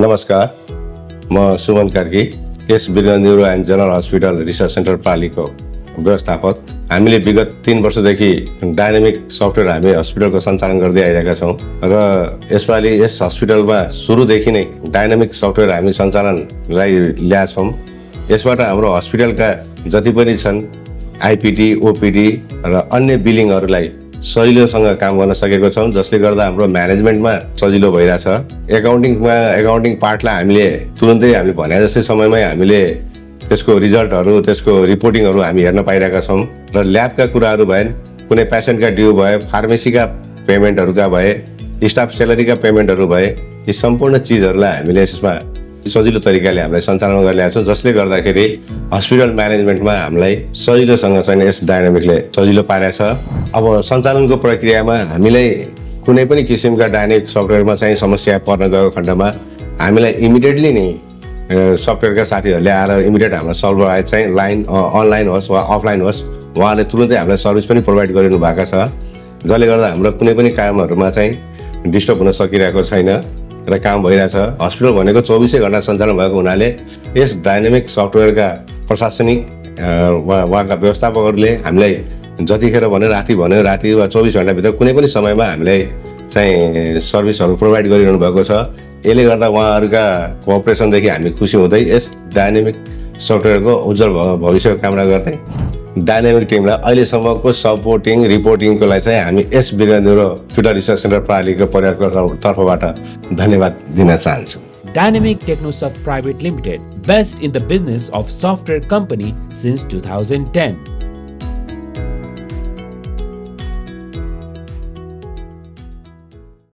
नमस्कार, म Suman Karki, S Birgunj and general hospital research center प्रालीको व्यवस्थापक। हामीले विगत 3 वर्षदेखि डाइनामिक सफ्टवेयर हामी हस्पिटलको सञ्चालन गर्दै आइरहेका छौँ र यसपालि यस हस्पिटलमा सुरुदेखि नै डाइनामिक सफ्टवेयर हामी सञ्चालनलाई ल्याएछौँ। यसबाट हाम्रो हस्पिटलका जति पनि छन् आइपिडी, ओपिडी र अन्य बिलिङहरूलाई सजिलोसँग काम गर्न सकेको छौँ, जसले गर्दा हाम्रो म्यानेजमेन्टमा सजिलो भइरहेछ। एकाउन्टिङ पार्टलाई हामीले तुरुन्तै हामीले भने जस्तै समयमै हामीले त्यसको रिजल्टहरू, त्यसको रिपोर्टिङहरू हामी हेर्न पाइरहेका छौँ र ल्याबका कुराहरू भए, कुनै पेसेन्टका ड्यू भए, फार्मेसीका पेमेन्टहरूका भए, स्टाफ सेलेरीका पेमेन्टहरू भए, यी सम्पूर्ण चिजहरूलाई हामीले यसमा सजिलो तरिकाले हामीलाई सञ्चालन गरिरहेका छौँ, जसले गर्दाखेरि हस्पिटल म्यानेजमेन्टमा हामीलाई सजिलोसँग चाहिँ यस डाइनामिकले सजिलो पारेछ। अब सञ्चालनको प्रक्रियामा हामीलाई कुनै पनि किसिमका डाइनामिक सफ्टवेयरमा चाहिँ समस्या पर्न गएको खण्डमा हामीलाई इमिडिएटली नै सफ्टवेयरका साथीहरूले आएर इमिडिएट हामीलाई सल्भ गराए चाहिँ अनलाइन होस् वा अफलाइन होस्, उहाँले तुरुन्तै हामीलाई सर्भिस पनि प्रोभाइड गरिनु भएको छ, जसले गर्दा हाम्रो कुनै पनि कामहरूमा चाहिँ डिस्टर्ब हुन सकिरहेको छैन र काम भइरहेछ। हस्पिटल भनेको 24 घण्टा सञ्चालन भएको हुनाले यस डाइनामिक सफ्टवेयरका प्रशासनिक उहाँका व्यवस्थापकहरूले हामीलाई जतिखेर भने राति वा 24 घण्टाभित्र कुनै पनि समयमा हामीलाई चाहिँ सर्भिसहरू प्रोभाइड गरिरहनु भएको छ। यसले गर्दा उहाँहरूका कोअपरेसनदेखि हामी खुसी हुँदै यस डाइनामिक सफ्टवेयरको उज्जवल भविष्यको कामना गर्दै डाइनामिक टिमलाई अहिलेसम्मको सपोर्टिङ रिपोर्टिङको लागि चाहिँ हामी S Birgunj hospital research center प्रालीको परिवारको तर्फबाट धन्यवाद दिन चाहन्छु। Dynamic Technosoft Private Limited, best in the business of software company since 2010.